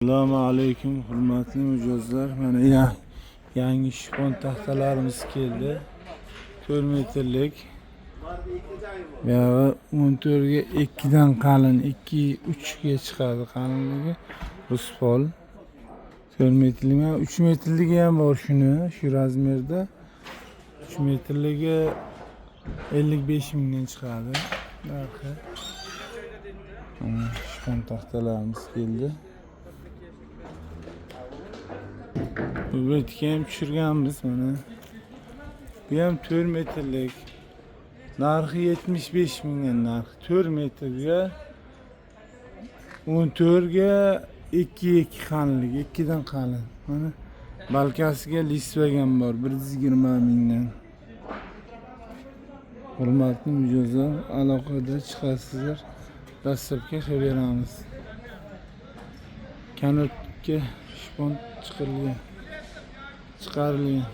Assalomu alaykum, hurmatli mijozlar. Mana yangi shpon taxtalarimiz keldi. 4 metrlik. Buyog'i 14 ga 2 dan qalin, 2 3 ga chiqadi qalinligi. Ruspol. 4 metrlik, mana 3 metrligi ham bor shuni, shu razmerda. 3 metrligi 55 mingdan chiqadi narxi. Mana shpon taxtalarimiz keldi. Bu betga ham tushirganmiz mana. Bu ham 4 metrlik. Narxi 75 mingdan narxi. 4 metrga 14 ga 2 2 qalinligi, 2 dan qalin. Mana balkasiga lisvagan bor 120 mingdan. Hurmatli mijozlar, aloqada chiqasizlar. Dastlabki qilib beramiz. Kanotga shpon chiqarilgan. Chiqarilgan.